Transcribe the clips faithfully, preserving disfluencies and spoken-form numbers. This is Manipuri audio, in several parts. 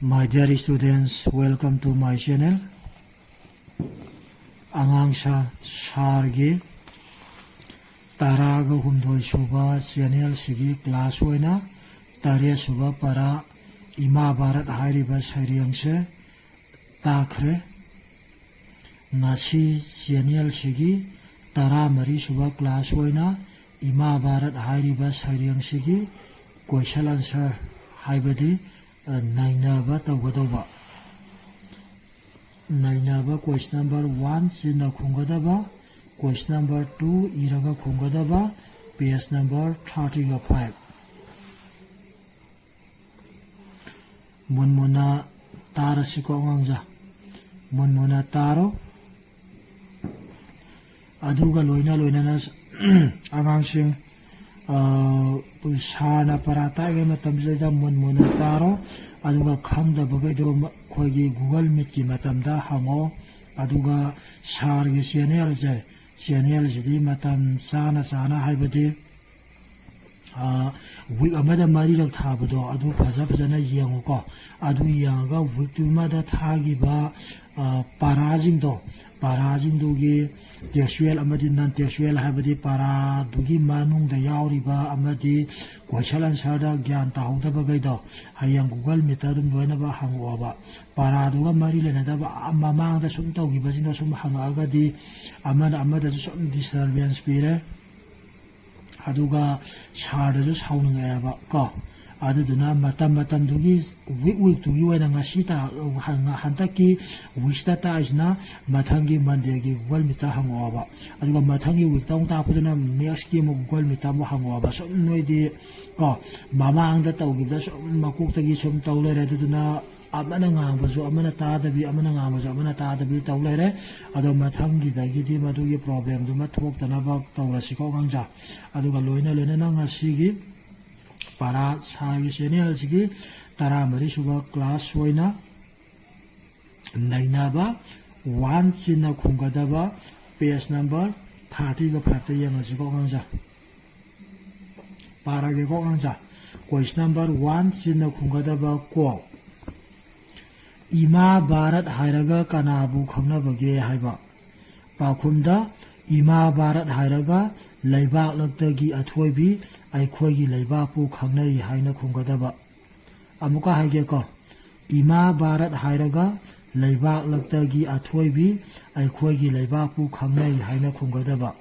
My dear students, welcome to my channel. ꯑꯉꯥꯡ ꯁꯥ ꯁꯥꯔꯒꯤ ꯇꯔꯥꯒ ꯍꯨꯝꯗꯣꯏ ꯁꯨꯕ ꯆꯦꯅꯦꯜꯁꯤꯒꯤ ꯀ꯭ꯂꯥꯁ ꯑꯣꯏꯅ ꯇꯔꯦꯠ ꯁꯨꯕ ꯄꯔꯥ ꯏꯃꯥ ꯚꯥꯔꯠ ꯍꯥꯏꯔꯤꯕ ꯁꯩꯔꯦꯡꯁꯦ ꯇꯥꯈ꯭ꯔꯦ꯫ ꯉꯁꯤ ꯆꯦꯅꯦꯜꯁꯤꯒꯤ ꯇꯔꯥꯃꯔꯤ ꯁꯨꯕ ꯀ꯭ꯂꯥꯁ ꯑꯣꯏꯅ ꯏꯃꯥ ꯚꯥꯔꯠ ꯍꯥꯏꯔꯤꯕ ꯁꯩꯔꯦꯡꯁꯤꯒꯤ ꯀꯣꯏꯁꯟ ꯑꯟꯁꯔ, ꯍꯥꯏꯕꯗꯤ ꯅꯩꯅꯕ ꯇꯧꯒꯗꯧꯕ꯫ ꯅꯩꯅꯕ ꯀꯣꯏꯁꯟ ꯅꯝꯕꯔ ꯋꯥꯟ ꯆꯤꯟꯅ ꯈꯨꯝꯒꯗꯕ, ꯀꯣꯏꯁꯟ ꯅꯝꯕꯔ ꯇꯨ ꯏꯔꯒ ꯈꯨꯝꯒꯗꯕ, ꯄꯦꯖ ꯅꯝꯕꯔ ꯊꯥꯔꯇꯤꯒ ꯐꯥꯏꯚ꯫ ꯃꯨꯟ ꯃꯨꯟꯅ ꯇꯥꯔꯁꯤꯀꯣ ꯑꯉꯥꯡꯖꯥ, ꯃꯨꯟ ꯃꯨꯟꯅ ꯇꯥꯔꯣ꯫ ꯑꯗꯨꯒ ꯂꯣꯏꯅ ꯂꯣꯏꯅꯅ ꯑꯉꯥꯡꯁꯤꯡ, ꯑ, ꯁꯥꯔꯅ ꯄꯔꯥ ꯇꯥꯛꯏꯉꯩ ꯃꯇꯝꯁꯤꯗꯩꯗ ꯃꯨꯟ ꯃꯨꯟꯅ ꯇꯥꯔꯣ꯫ ꯑꯗꯨꯒ ꯈꯪꯗꯕꯈꯩꯗꯣ ꯃ-, ꯑꯩꯈꯣꯏꯒꯤ ꯒꯨꯒꯜ ꯃꯤꯠꯀꯤ ꯃꯇꯝꯗ ꯍꯪꯉꯣ꯫ ꯑꯗꯨꯒ ꯁꯥꯔꯒꯤ ꯆꯦꯅꯦꯜꯁꯦ, ꯆꯦꯅꯦꯜꯁꯤꯗꯤ ꯃꯇꯝ ꯆꯥꯅ ꯆꯥꯅ, ꯍꯥꯏꯕꯗꯤ, ꯑ, ꯋꯤꯛ ꯑꯃꯗ ꯃꯔꯤꯔꯛ ꯊꯥꯕꯗꯣ, ꯑꯗꯨ ꯐꯖ ꯐꯖꯅ ꯌꯦꯡꯉꯨꯀꯣ꯫ ꯑꯗꯨ ꯌꯦꯡꯉꯒ ꯋꯤꯛꯇꯨꯃꯗ ꯊꯥꯈꯤꯕ, ꯑ, ꯄꯔꯥꯁꯤꯡꯗꯣ, ꯄꯔꯥꯁꯤꯡꯗꯨꯒꯤ ꯇꯦꯛꯁꯆꯨꯋꯦꯜ ꯑꯃꯗꯤ ꯅꯟ ꯇꯦꯛꯁꯆꯨꯋꯦꯜ, ꯍꯥꯏꯕꯗꯤ ꯄꯔꯥꯗꯨꯒꯤ ꯃꯅꯨꯡꯗ ꯌꯥꯎꯔꯤꯕ ꯑꯃꯗꯤ ꯀꯣꯏꯁꯟ ꯑꯟꯁꯔꯗ ꯒ꯭ꯌꯥꯟ ꯇꯥꯍꯧꯗꯕꯈꯩꯗꯣ, ꯍꯌꯦꯡ ꯒꯨꯒꯜ ꯃꯤꯠꯇ ꯑꯗꯨꯝ ꯂꯣꯏꯅꯃꯛ ꯍꯪꯉꯛꯑꯣꯕ꯫ ꯄꯔꯥꯗꯨꯒ ꯃꯔꯤ ꯂꯩꯅꯗꯕ, ꯑ, ꯃꯃꯥꯡꯗ ꯁꯨꯝ ꯇꯧꯈꯤꯕꯁꯤꯡꯗꯣ ꯁꯨꯝ ꯍꯪꯉꯛꯑꯒꯗꯤ ꯑꯃꯅ ꯑꯃꯗꯁꯨ ꯁꯨꯝ ꯗꯤꯁꯇꯔꯕꯦꯟꯁ ꯄꯤꯔꯦ꯫ ꯑꯗꯨꯒ ꯁꯥꯔꯗꯁꯨ ꯁꯥꯎꯅꯤꯡꯉꯛꯑꯦꯕ ꯀꯣ꯫ ꯑꯗꯨꯗꯨꯅ ꯃꯇꯝ ꯃꯇꯝꯗꯨꯒꯤ, ꯋꯤꯛ ꯋꯤꯛꯇꯨꯒꯤ ꯑꯣꯏꯅ ꯉꯁꯤ ꯇꯥ-, ꯍꯟ-, ꯍꯟꯗꯛꯀꯤ ꯋꯤꯛꯁꯤꯗ ꯇꯥꯛꯏꯁꯤꯅ ꯃꯊꯪꯒꯤ ꯃꯟꯗꯦꯒꯤ ꯒꯨꯒꯜ ꯃꯤꯠꯇ ꯍꯪꯉꯛꯑꯣꯕ꯫ ꯑꯗꯨꯒ ꯃꯊꯪꯒꯤ ꯋꯤꯛꯇ ꯑꯃꯨꯛ ꯇꯥꯛꯄꯗꯨꯅ ꯅꯦꯛꯁꯀꯤ ꯑꯃꯨꯛ ꯒꯨꯒꯜ ꯃꯤꯠꯇ ꯑꯃꯨꯛ ꯍꯪꯉꯛꯑꯣꯕ꯫ ꯁꯨꯝ ꯅꯣꯏꯗꯤ ꯀꯣ, ꯃꯃꯥꯡꯗ ꯇꯧꯈꯤꯕꯗ ꯁꯨꯝ ꯃꯀꯣꯛꯇꯒꯤ ꯁꯨꯝ ꯇꯧ ꯂꯩꯔꯦ꯫ ꯑꯗꯨꯗꯨꯅ ꯑꯃꯅ ꯉꯥꯡꯕꯁꯨ ꯑꯃꯅ ꯇꯥꯗꯕꯤ, ꯑꯃꯅ ꯉꯥꯡꯕꯁꯨ ꯑꯃꯅ ꯇꯥꯗꯕꯤ ꯇꯧ ꯂꯩꯔꯦ꯫ ꯑꯗꯣ ꯃꯊꯪꯒꯤꯗꯒꯤꯗꯤ ꯃꯗꯨꯒꯤ ꯄ꯭ꯔꯣꯕ꯭ꯂꯦꯝꯗꯨꯃ ꯊꯣꯛꯇꯅꯕ ꯇꯧꯔꯁꯤꯀꯣ ꯑꯉꯥꯡꯖꯥ꯫ ꯑꯗꯨꯒ ꯂꯣꯏꯅ ꯂꯣꯏꯅꯅ ꯉꯁꯤꯒꯤ ꯄꯔꯥ ꯁꯥꯔꯒꯤ ꯆꯦꯅꯦꯜꯁꯤꯒꯤ ꯇꯔꯥꯃꯔꯤ ꯁꯨꯕ ꯀ꯭ꯂꯥꯁ ꯑꯣꯏꯅ ꯅꯩꯅꯕ ꯋꯥꯟ ꯆꯤꯟꯅ ꯈꯨꯝꯒꯗꯕ ꯄꯦꯖ ꯅꯝꯕꯔ ꯊꯥꯔꯇꯤꯒ ꯐꯥꯏꯚꯇ ꯌꯦꯡꯉꯁꯤꯀꯣ ꯑꯉꯥꯡꯖꯥ꯫ ꯄꯥꯔꯒꯦꯀꯣ ꯑꯉꯥꯡꯖꯥ꯫ ꯀꯣꯏꯁꯟ ꯅꯝꯕꯔ ꯋꯥꯟ ꯆꯤꯟꯅ ꯈꯨꯝꯒꯗꯕ ꯀꯣ꯫ ꯏꯃꯥ ꯚꯥꯔꯠ ꯍꯥꯏꯔꯒ ꯀꯅꯥꯕꯨ ꯈꯪꯅꯕꯒꯦ ꯍꯥꯏꯕ꯫ ꯄꯥꯎꯈꯨꯝꯗ, ꯏꯃꯥ ꯚꯥꯔꯠ ꯍꯥꯏꯔꯒ ꯂꯩꯕꯥꯛꯂꯛꯇꯒꯤ ꯑꯊꯣꯏꯕꯤ ꯑꯩꯈꯣꯏꯒꯤ ꯂꯩꯕꯥꯛꯄꯨ ꯈꯪꯅꯩ ꯍꯥꯏꯅ ꯈꯨꯝꯒꯗꯕ꯫ ꯑꯃꯨꯛꯀ ꯍꯥꯏꯒꯦꯀꯣ, ꯏꯃꯥ ꯚꯥꯔꯠ ꯍꯥꯏꯔꯒ ꯂꯩꯕꯥꯛꯂꯛꯇꯒꯤ ꯑꯊꯣꯏꯕꯤ ꯑꯩꯈꯣꯏꯒꯤ ꯂꯩꯕꯥꯛꯄꯨ ꯈꯪꯅꯩ ꯍꯥꯏꯅ ꯈꯨꯝꯒꯗꯕ꯫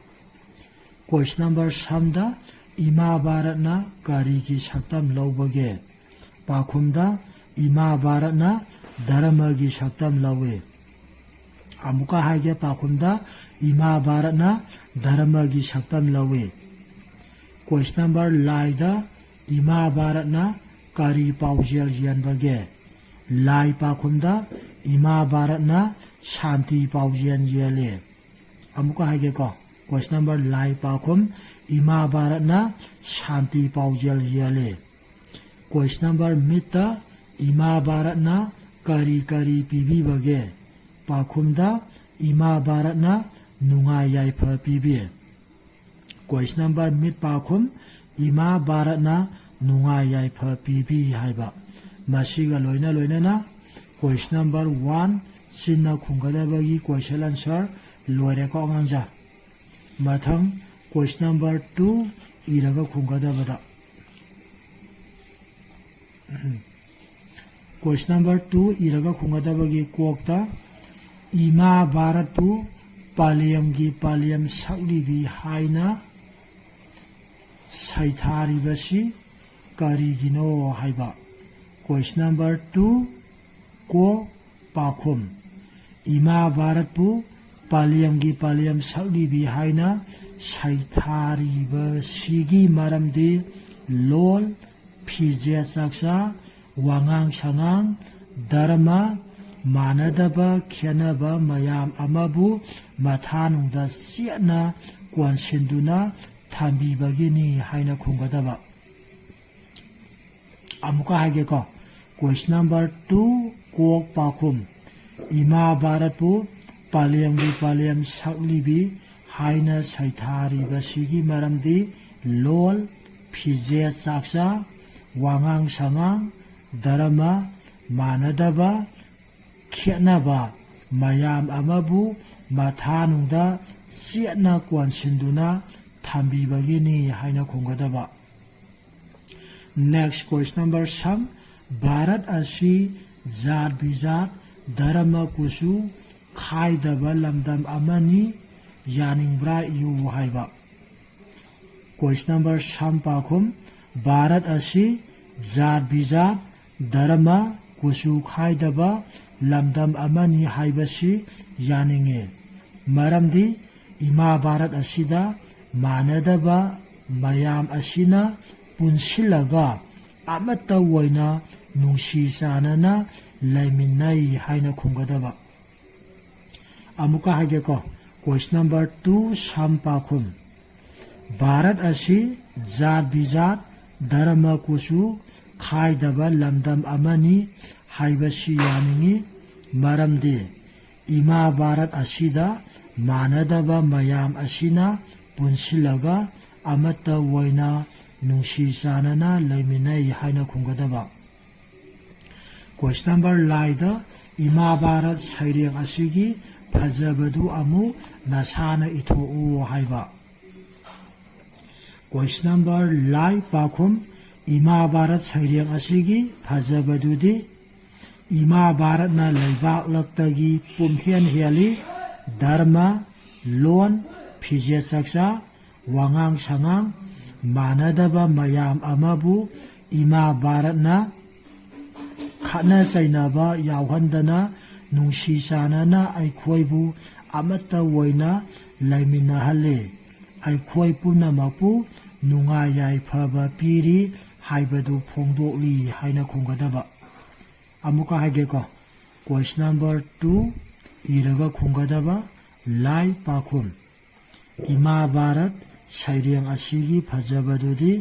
Question number ꯁꯝꯗ, ꯏꯃꯥ ꯚꯥꯔꯠꯅ ꯀꯔꯤꯒꯤ ꯁꯛꯇꯝ ꯂꯧꯕꯒꯦ? ꯄꯥꯎꯈꯨꯝꯗ, ꯏꯃꯥ ꯚꯥꯔꯠꯅ ꯙꯔꯃꯒꯤ ꯁꯛꯇꯝ ꯂꯧꯏ꯫ ꯑꯃꯨꯛꯀ ꯍꯥꯏꯒꯦ, ꯄꯥꯎꯈꯨꯝꯗ, ꯏꯃꯥ ꯚꯥꯔꯠꯅ ꯙꯔꯃꯒꯤ ꯁꯛꯇꯝ ꯂꯧꯏ꯫ Question number ꯂꯥꯏꯗ, ꯏꯃꯥ ꯚꯥꯔꯠꯅ ꯀꯔꯤ ꯄꯥꯎꯖꯦꯜ ꯌꯦꯟꯕꯒꯦ? ꯂꯥꯏ ꯄꯥꯎꯈꯨꯝꯗ, ꯏꯃꯥ ꯚꯥꯔꯠꯅ ꯁꯥꯟꯇꯤ ꯄꯥꯎꯖꯦꯜ ꯌꯦꯜꯂꯤ꯫ ꯑꯃꯨꯛꯀ ꯍꯥꯏꯒꯦꯀꯣ, Question number ꯂꯥꯏ ꯄꯥꯎꯈꯨꯝ, ꯏꯃꯥ ꯚꯥꯔꯠꯅ ꯁꯥꯟꯇꯤ ꯄꯥꯎꯖꯦꯜ ꯌꯦꯜꯂꯤ꯫ Question number ꯃꯤꯠꯇ, ꯏꯃꯥ ꯚꯥꯔꯠꯅ ꯀꯔꯤ ꯀꯔꯤ ꯄꯤꯕꯤꯕꯒꯦ? ꯄꯥꯎꯈꯨꯝꯗ, ꯏꯃꯥ ꯚꯥꯔꯠꯅ ꯅꯨꯡꯉꯥꯏ ꯌꯥꯏꯐ ꯄꯤꯕꯤ꯫ Question number ꯃꯤꯠ ꯄꯥꯎꯈꯨꯝ, ꯏꯃꯥ ꯚꯥꯔꯠꯅ ꯅꯨꯡꯉꯥꯏ ꯌꯥꯏꯐ ꯄꯤꯕꯤ ꯍꯥꯏꯕ꯫ ꯃꯁꯤꯒ ꯂꯣꯏꯅ ꯂꯣꯏꯅꯅ Question number ꯋꯥꯟ ꯆꯤꯟꯅ ꯈꯨꯝꯒꯗꯕꯒꯤ question answer ꯂꯣꯏꯔꯦꯀꯣ ꯑꯉꯥꯡꯖꯥ꯫ ꯃꯊꯪ Question number ꯇꯨ ꯏꯔꯒ ꯈꯨꯝꯒꯗꯕꯗ꯫ Question number ꯇꯨ ꯏꯔꯒ ꯈꯨꯝꯒꯗꯕꯒꯤ ꯀꯣꯛꯇ, ꯏꯃꯥ ꯚꯥꯔꯠꯄꯨ ꯄꯥꯂꯦꯝꯒꯤ ꯄꯥꯂꯦꯝ ꯁꯛꯂꯤꯕꯤ ꯍꯥꯏꯅ ꯁꯩꯊꯥꯔꯤꯕꯁꯤ ꯀꯔꯤꯒꯤꯅꯣ ꯍꯥꯏꯕ꯫ Question number ꯇꯨ, ꯀꯣ ꯄꯥꯎꯈꯨꯝ, ꯏꯃꯥ ꯚꯥꯔꯠꯄꯨ ꯄꯥꯂꯦꯝꯒꯤ ꯄꯥꯂꯦꯝ ꯁꯛꯂꯤꯕꯤ ꯍꯥꯏꯅ ꯁꯩꯊꯥꯔꯤꯕꯁꯤꯒꯤ ꯃꯔꯝꯗꯤ ꯂꯣꯜ, ꯐꯤꯖꯦꯠ ꯆꯥꯛꯆꯥ, ꯋꯥꯉꯥꯡ ꯁꯉꯥꯡ, ꯙꯔꯃ ꯃꯥꯟꯅꯗꯕ ꯈꯦꯠꯅꯕ ꯃꯌꯥꯝ ꯑꯃꯕꯨ ꯃꯊꯥꯅꯨꯡꯗ ꯆꯦꯠꯅ ꯀꯣꯟꯁꯤꯟꯗꯨꯅ ꯊꯝꯕꯤꯕꯒꯤꯅꯤ ꯍꯥꯏꯅ ꯈꯨꯝꯒꯗꯕ꯫ ꯑꯃꯨꯛꯀ ꯍꯥꯏꯒꯦꯀꯣ, Question number ꯇꯨ, ꯀꯣꯛ ꯄꯥꯎꯈꯨꯝ, ꯏꯃꯥ ꯚꯥꯔꯠꯄꯨ ꯄꯥꯂꯦꯝꯒꯤ ꯄꯥꯂꯦꯝ ꯁꯛꯂꯤꯕꯤ ꯍꯥꯏꯅ ꯁꯩꯊꯥꯔꯤꯕꯁꯤꯒꯤ ꯃꯔꯝꯗꯤ ꯂꯣꯜ, ꯐꯤꯖꯦꯠ ꯆꯥꯛꯆꯥ, ꯋꯥꯉꯥꯡ ꯁꯉꯥꯡ, ꯙꯔꯃ ꯃꯥꯟꯅꯗꯕ, ꯈꯦꯠꯅꯕ ꯃꯌꯥꯝ ꯑꯃꯕꯨ ꯃꯊꯥꯅꯨꯡꯗ ꯆꯦꯠꯅ ꯀꯣꯟꯁꯤꯟꯗꯨꯅ ꯊꯝꯕꯤꯕꯒꯤꯅꯤ ꯍꯥꯏꯅ ꯈꯨꯝꯒꯗꯕ꯫ Next question number seven, Bharat ꯑꯁꯤ ꯖꯥꯠ ꯕꯤꯖꯥꯠ, ꯙꯔꯃ, ꯀꯨꯆꯨ ꯈꯥꯏꯗꯕ ꯂꯝꯗꯝ ꯑꯃꯅꯤ, ꯌꯥꯅꯤꯡꯕ꯭ꯔꯥ ꯏꯌꯨ ꯍꯥꯏꯕ꯫ Question number seven ꯄꯥꯈꯨꯝ, ꯚꯥꯔꯠ ꯑꯁꯤ ꯖꯥꯠ ꯕꯤꯖꯥꯠ, ꯙꯔꯃ, ꯀꯨꯆꯨ ꯈꯥꯏꯗꯕ ꯂꯝꯗꯝ ꯑꯃꯅꯤ ꯍꯥꯏꯕꯁꯤ ꯌꯥꯅꯤꯡꯉꯤ꯫ ꯃꯔꯝꯗꯤ ꯏꯃꯥ ꯚꯥꯔꯠ ꯑꯁꯤꯗ ꯃꯥꯟꯅꯗꯕ ꯃꯌꯥꯝ ꯑꯁꯤꯅ ꯄꯨꯟꯁꯤꯜꯂꯒ ꯑꯃꯠꯇ ꯑꯣꯏꯅ ꯅꯨꯡꯁꯤ ꯆꯥꯟꯅꯅ ꯂꯩꯃꯤꯟꯅꯩ ꯍꯥꯏꯅ ꯈꯨꯝꯒꯗꯕ꯫ ꯑꯃꯨꯛꯀ ꯍꯥꯏꯒꯦꯀꯣ, question number two, ꯁꯝ ꯄꯥꯈꯨꯝ꯫ ꯚꯥꯔꯠ ꯑꯁꯤ ꯖꯥꯠ ꯕꯤꯖꯥꯠ, ꯙꯔꯃ, ꯀꯨꯆꯨ ꯈꯥꯏꯗꯕ ꯂꯝꯗꯝ ꯑꯃꯅꯤ ꯍꯥꯏꯕꯁꯤ ꯌꯥꯅꯤꯡꯏ꯫ ꯃꯔꯝꯗꯤ ꯏꯃꯥ ꯚꯥꯔꯠ ꯑꯁꯤꯗ ꯃꯥꯟꯅꯗꯕ ꯃꯌꯥꯝ ꯑꯁꯤꯅ ꯄꯨꯟꯁꯤꯜꯂꯒ ꯑꯃꯠꯇ ꯑꯣꯏꯅ ꯅꯨꯡꯁꯤ ꯆꯥꯟꯅꯅ ꯂꯩꯃꯤꯟꯅꯩ ꯍꯥꯏꯅ ꯈꯨꯝꯒꯗꯕ꯫ Question number ꯂꯥꯏꯗ ꯏꯃꯥ ꯚꯥꯔꯠ ꯁꯩꯔꯦꯡ ꯑꯁꯤꯒꯤ ꯐꯖꯕꯗꯨ ꯑꯃꯨꯛ ꯅꯁꯥꯅ ꯏꯊꯣꯛꯎ ꯍꯥꯏꯕ꯫ Question number ꯂꯥꯏ ꯄꯥꯈꯨꯝ, ꯏꯃꯥ ꯚꯥꯔꯠ ꯁꯩꯔꯦꯡ ꯑꯁꯤꯒꯤ ꯐꯖꯕꯗꯨꯗꯤ ꯏꯃꯥ ꯚꯥꯔꯠꯅ ꯂꯩꯕꯥꯛꯂꯛꯇꯒꯤ ꯄꯨꯝꯍꯦꯟ ꯍꯦꯜꯂꯤ꯫ ꯙꯔꯃ, ꯂꯣꯟ, ꯐꯤꯖꯦꯠ ꯆꯛꯆꯥ, ꯋꯥꯉꯥꯡ ꯁꯉꯥꯡ ꯃꯥꯟꯅꯗꯕ ꯃꯌꯥꯝ ꯑꯃꯕꯨ ꯏꯃꯥ ꯚꯥꯔꯠꯅ ꯈꯠꯅ ꯆꯩꯅꯕ ꯌꯥꯎꯍꯟꯗꯅ ꯅꯨꯡꯁꯤ ꯆꯥꯟꯅꯅ ꯑꯩꯈꯣꯏꯕꯨ ꯑꯃꯠꯇ ꯑꯣꯏꯅ ꯂꯩꯃꯤꯟꯅꯍꯜꯂꯤ꯫ ꯑꯩꯈꯣꯏ ꯄꯨꯝꯅꯃꯛꯄꯨ ꯅꯨꯡꯉꯥꯏ ꯌꯥꯏꯐꯕ ꯄꯤꯔꯤ ꯍꯥꯏꯕꯗꯨ ꯐꯣꯡꯗꯣꯛꯂꯤ ꯍꯥꯏꯅ ꯈꯨꯝꯒꯗꯕ꯫ ꯑꯃꯨꯛꯀ ꯍꯥꯏꯒꯦꯀꯣ, question number two ꯏꯔꯒ ꯈꯨꯝꯒꯗꯕ꯫ ꯂꯥꯏ ꯄꯥꯈꯨꯝ, ꯏꯃꯥ ꯚꯥꯔꯠ ꯁꯩꯔꯦꯡ ꯑꯁꯤꯒꯤ ꯐꯖꯕꯗꯨꯗꯤ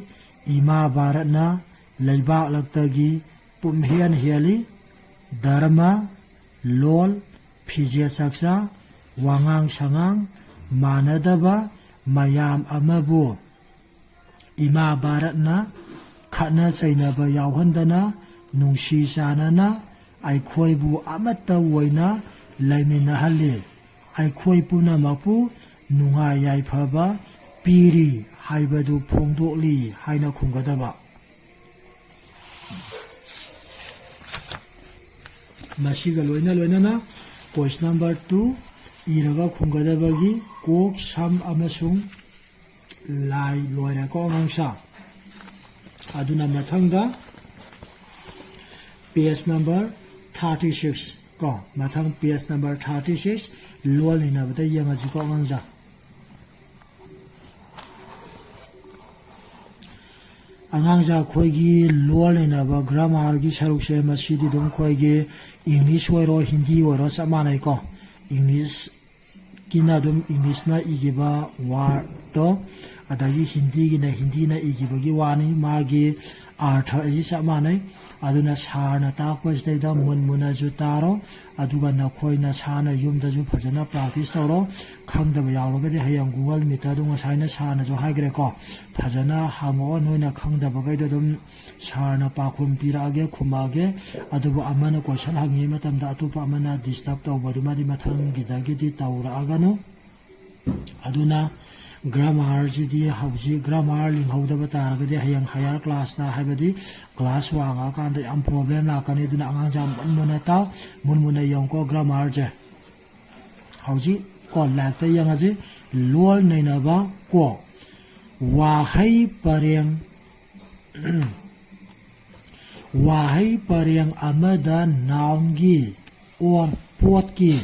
ꯏꯃꯥ ꯚꯥꯔꯠꯅ ꯂꯩꯕꯥꯛꯂꯛꯇꯒꯤ ꯄꯨꯝꯍꯦꯟ ꯍꯦꯜꯂꯤ꯫ ꯙꯔꯃ, ꯂꯣꯜ, ꯐꯤꯖꯦꯠ ꯆꯛꯆꯥ, ꯋꯥꯉꯥꯡ ꯁꯉꯥꯡ ꯃꯥꯟꯅꯗꯕ ꯃꯌꯥꯝ ꯑꯃꯕꯨ ꯏꯃꯥ ꯚꯥꯔꯠꯅ ꯈꯠꯅ ꯆꯩꯅꯕ ꯌꯥꯎꯍꯟꯗꯅ ꯅꯨꯡꯁꯤ ꯆꯥꯟꯅꯅ ꯑꯩꯈꯣꯏꯕꯨ ꯑꯃꯠꯇ ꯑꯣꯏꯅ ꯂꯩꯃꯤꯟꯅꯍꯜꯂꯤ, ꯑꯩꯈꯣꯏ ꯄꯨꯝꯅꯃꯛꯄꯨ ꯅꯨꯡꯉꯥꯏ ꯌꯥꯏꯐꯕ ꯄꯤꯔꯤ ꯍꯥꯏꯕꯗꯨ ꯐꯣꯡꯗꯣꯛꯂꯤ ꯍꯥꯏꯅ ꯈꯨꯝꯒꯗꯕ꯫ ꯃꯁꯤꯒ ꯂꯣꯏꯅ ꯂꯣꯏꯅꯅ question number two ꯏꯔꯒ ꯈꯨꯝꯒꯗꯕꯒꯤ ꯀꯣꯛ, ꯁꯝ ꯑꯃꯁꯨꯡ ꯂꯥꯏ ꯂꯣꯏꯔꯦꯀꯣ ꯑꯉꯥꯡꯁꯥ꯫ ꯑꯗꯨꯅ ꯃꯊꯪꯗ page number thirty six ꯀꯣ, ꯃꯊꯪ page number thirty six ꯂꯣꯜ ꯅꯩꯅꯕꯗ ꯌꯦꯡꯉꯁꯤꯀꯣ ꯑꯉꯥꯡꯁꯥ꯫ ꯑꯉꯥꯡꯁꯦ ꯑꯩꯈꯣꯏꯒꯤ ꯂꯣꯜ ꯅꯩꯅꯕ grammar ꯒꯤ ꯁꯔꯨꯛꯁꯦ ꯃꯁꯤꯗꯤ ꯑꯗꯨꯝ ꯑꯩꯈꯣꯏꯒꯤ English ꯑꯣꯏꯔꯣ Hindi ꯑꯣꯏꯔꯣ ꯆꯞ ꯃꯥꯟꯅꯩꯀꯣ꯫ English ꯀꯤꯅ ꯑꯗꯨꯝ English ꯅ ꯏꯈꯤꯕ word ꯇꯣ, ꯑꯗꯒꯤ Hindi ꯒꯤꯅ Hindi ꯅ ꯏꯈꯤꯕꯒꯤ ꯋꯥꯅꯤ, ꯃꯥꯒꯤ ꯑꯥꯔꯊ ꯑꯁꯤ ꯆꯞ ꯃꯥꯟꯅꯩ꯫ ꯑꯗꯨꯅ sir ꯅ ꯇꯥꯛꯄꯁꯤꯗꯩꯗ ꯃꯨꯟ ꯃꯨꯟꯅꯁꯨ ꯇꯥꯔꯣ, ꯑꯗꯨꯒ ꯅꯈꯣꯏ ꯅꯁꯥꯅ ꯌꯨꯝꯗꯁꯨ ꯐꯖꯅ practice ꯇꯧꯔꯣ꯫ ꯈꯪꯗꯕ ꯌꯥꯎꯔꯒꯗꯤ ꯍꯌꯦꯡ Google Meet ꯇ ꯑꯗꯨꯝ ꯉꯁꯥꯏꯅ sir ꯅꯁꯨ ꯍꯥꯏꯈ꯭ꯔꯦꯀꯣ, ꯐꯖꯅ ꯍꯪꯉꯛꯑꯣ, ꯅꯣꯏꯅ ꯈꯪꯗꯕꯈꯩꯗꯣ ꯑꯗꯨꯝ sir ꯅ ꯄꯥꯎꯈꯨꯝ ꯄꯤꯔꯛꯑꯒꯦ, ꯈꯨꯝꯃꯛꯑꯒꯦ꯫ ꯑꯗꯨꯕꯨ ꯑꯃꯅ question ꯍꯪꯉꯤ ꯃꯇꯝꯗ ꯑꯇꯣꯞꯄ ꯑꯃꯅ disturb ꯇꯧꯕꯗꯨꯃꯗꯤ ꯃꯊꯪꯒꯤꯗꯒꯤꯗꯤ ꯇꯧꯔꯛꯑꯒꯅꯨ꯫ ꯑꯗꯨꯅ grammar ꯁꯤꯗꯤ ꯍꯧꯖꯤꯛ grammar ꯂꯤꯡꯍꯧꯗꯕ ꯇꯥꯔꯒꯗꯤ ꯍꯌꯦꯡ higher class ꯇ, ꯍꯥꯏꯕꯗꯤ class ꯋꯥꯡꯉꯛꯑꯀꯥꯟꯗ ꯌꯥꯝ problem ꯂꯥꯛꯀꯅꯤ꯫ ꯑꯗꯨꯅ ꯑꯉꯥꯡꯁꯦ ꯌꯥꯝ ꯃꯨꯟ ꯃꯨꯟꯅ ꯇꯥꯎ, ꯃꯨꯟ ꯃꯨꯟꯅ ꯌꯦꯡꯉꯨꯀꯣ grammar ꯁꯦ꯫ ꯍꯧꯖꯤꯛ ꯀꯣ ꯂꯥꯏꯔꯤꯛꯇ ꯌꯦꯡꯉꯁꯤ꯫ ꯂꯣꯜ ꯅꯩꯅꯕ ꯀꯣ꯫ ꯋꯥꯍꯩ ꯄꯔꯦꯡ, ꯋꯥꯍꯩ ꯄꯔꯦꯡ ꯑꯃꯗ noun ꯒꯤ or ꯄꯣꯠꯀꯤ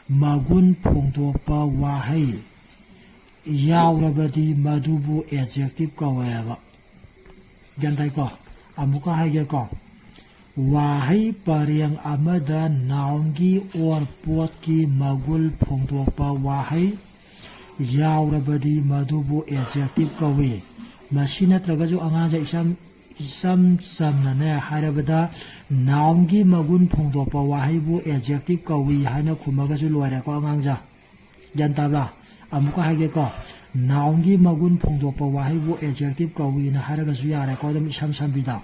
ꯃꯒꯨꯟ ꯐꯣꯡꯗꯣꯛꯄ ꯋꯥꯍꯩ ꯌꯥꯎꯔꯕꯗꯤ ꯃꯗꯨꯕꯨ adjective ꯀꯧꯋꯦꯕ꯫ ꯒ꯭ꯌꯥꯟ ꯇꯥꯏꯀꯣ? ꯑꯃꯨꯛꯀ ꯍꯥꯏꯒꯦꯀꯣ꯫ ꯋꯥꯍꯩ ꯄꯔꯦꯡ ꯑꯃꯗ noun ꯒꯤ or ꯄꯣꯠꯀꯤ ꯃꯒꯨꯟ ꯐꯣꯡꯗꯣꯛꯄ ꯋꯥꯍꯩ ꯌꯥꯎꯔꯕꯗꯤ ꯃꯗꯨꯕꯨ adjective ꯀꯧꯏ꯫ ꯃꯁꯤ ꯅꯠꯇ꯭ꯔꯒꯁꯨ ꯑꯉꯥꯡꯁꯦ ꯏꯁꯝ, ꯏꯆꯝ ꯆꯝꯅꯅꯦ ꯍꯥꯏꯔꯕꯗ noun ꯒꯤ ꯃꯒꯨꯟ ꯐꯣꯡꯗꯣꯛꯄ ꯋꯥꯍꯩꯕꯨ adjective ꯀꯧꯏ ꯍꯥꯏꯅ ꯈꯨꯝꯃꯒꯁꯨ ꯂꯣꯏꯔꯦꯀꯣ ꯑꯉꯥꯡꯁꯦ꯫ ꯒ꯭ꯌꯥꯟ ꯇꯥꯕ꯭ꯔꯥ? ꯑꯃꯨꯛꯀ ꯍꯥꯏꯒꯦꯀꯣ꯫ Noun ꯒꯤ ꯃꯒꯨꯟ ꯐꯣꯡꯗꯣꯛꯄ ꯋꯥꯍꯩꯕꯨ adjective ꯀꯧꯏꯅ ꯍꯥꯏꯔꯒꯁꯨ ꯌꯥꯔꯦꯀꯣ, ꯑꯗꯨꯝ ꯏꯁꯝ ꯁꯝꯕꯤꯗ꯫